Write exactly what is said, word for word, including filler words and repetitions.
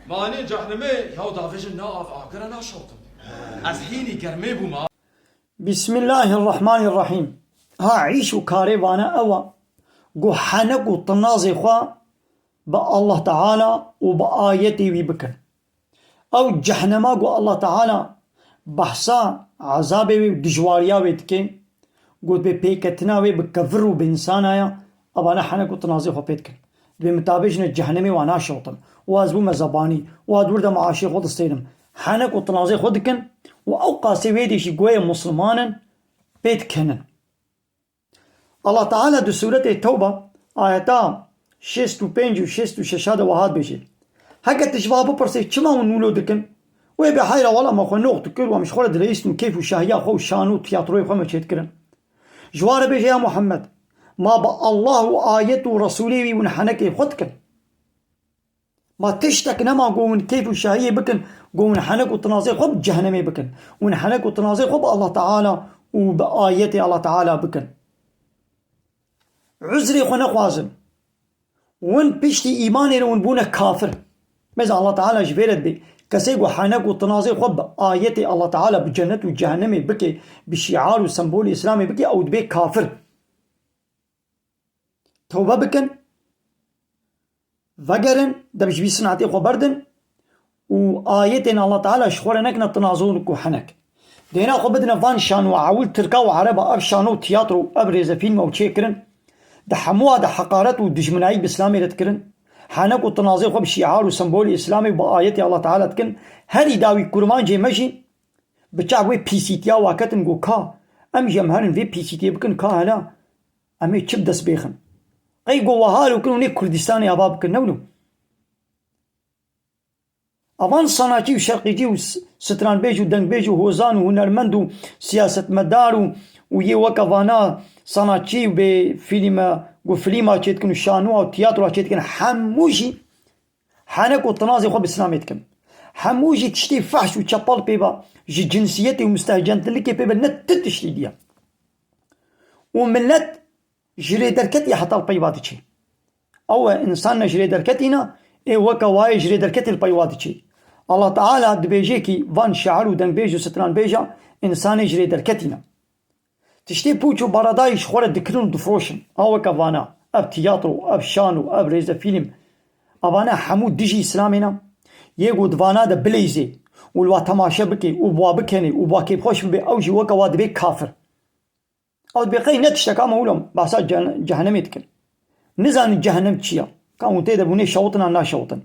Manê cehnemê yaw davêjin na av agire naşewtin. Ez hînî germê bûma. Bismillahirrahmanirrahîm. Ha îş û karê vane ew e ku henek û tinazê xwe bi Allah Teala û bi ayetê wî bikin. Ew cehnema ku Allah Teala behsa ezabê wê û dijwariya wê dike, ku dibê pêketina wê bi kevir û bi însana ya, evane henek û tinazê xwe pê dikin. Dibê min tabê jine cehnemê wa naşewtin. Û ez bûme zebanî. Û ez wir de meaşê xwe distênim. Henek û tinazê xwe dikin û ew qasê wê dê jî goyê musliman in pê dikinin. Allah Teala di sûretê Tewba ayeta şêst û pênc û şêst û şeş de wiha dibêje, Heke tu ji va bipirsê çima hûn wilo dikin? Wê bê heyra wela me xwe noq dikir û em ji xwe re dileyîstin û keyf û şahiya xwe û şano û tiyatroyê xwe me çêdikirin. Ji wa re bêje ya Muhammed, ma bi Allah û ayet û Resûlê wî hûn henekê xwe dikin? Ma tiştek nema ku hûn keyf û şahiyê bikin, ku hûn henek û tinazê xwe bi cehnemê bikin. Hûn henek û tinazê xwe bi Allah Teala û bi ayetê Allah Teala bikin. Uzrê xwe nexwazin. Hûn piştî îmanê re hûn bûne kafir. Mêza Allah Teala ji vê re dibê, kesê ku henek û tinazê xwe bi ayetê Allah Teala bi cennet û cehennemê bike, bi şiar û sembolê Îslamê bike, ew dibê kafir. Tewbe bikin, vegerin, dem ji vî sinetê xwe berdin û ayetên Allah Teala ji xwe re nekine tinazon ku henek. Dêna xwe bidine van şano, ewil Tirka û Ereba ev şano û tiyatro û ev rêzefîlm ew çêkirin. Di hemûa de heqaret û dijminayî bi Îslamê re dikirin. Henek û tinazê xwe bi şiar û sembolê Îslamê û bi ayetê Allah Teala dikin. Herî dawî kurmancê me jî bi çav wê pîsîtiya wa ketin ku ka em jî em herin vê pîsîtiyê bikin ka hela em ê çi bi dest bêxin. Qey ku wiha lo kin hûn ê Kurdistanê ava bikin, ne wilo? Evan sanatçî û şerqîcî û s-, stranbêj û dengbêj û hozan û hunermend û siyasetmedar û, û yê weke vana sanatçî û bê fîlme ku fîlma çêdikin û şanoa û tiyatroa çêdikin hemû jî henek û tinazê xwe bi Îslamê dikin. Hemû jî tiştê fehş û çepal pê ve, ji cinsiyetê û mustehcendilikê pê ve ne ti tiştî diye. Û milet ji rê derketî heta li pey va diçe. Ew e, însan ne ji rê derketî ne, ê weke wayê ji rê derketî li pey wa diçe. Allah Teala dibêje kî van şair û dengbêj û stranbêja însanê ji rê derketî ne. Tiştê pûç û baradayî ji xwe re dikirin û difiroşin. A weke vana, ev tiyatro, ev şano, ew rêzefîlm, evane hemû dijî Îslamê ne. Yê ku di vana de bileyzê û li wa temaşe bike û bi wa bikenê û bi wa kêfxweş bibe, ew jî weke wa dibê kafir. Ew dibê qey ne tiştek ama wilo behsa ceh-, cehenemê dikin. Nizanin cehenem çi ye. Ka hûn tê de bûnê şewtin an naşewtin.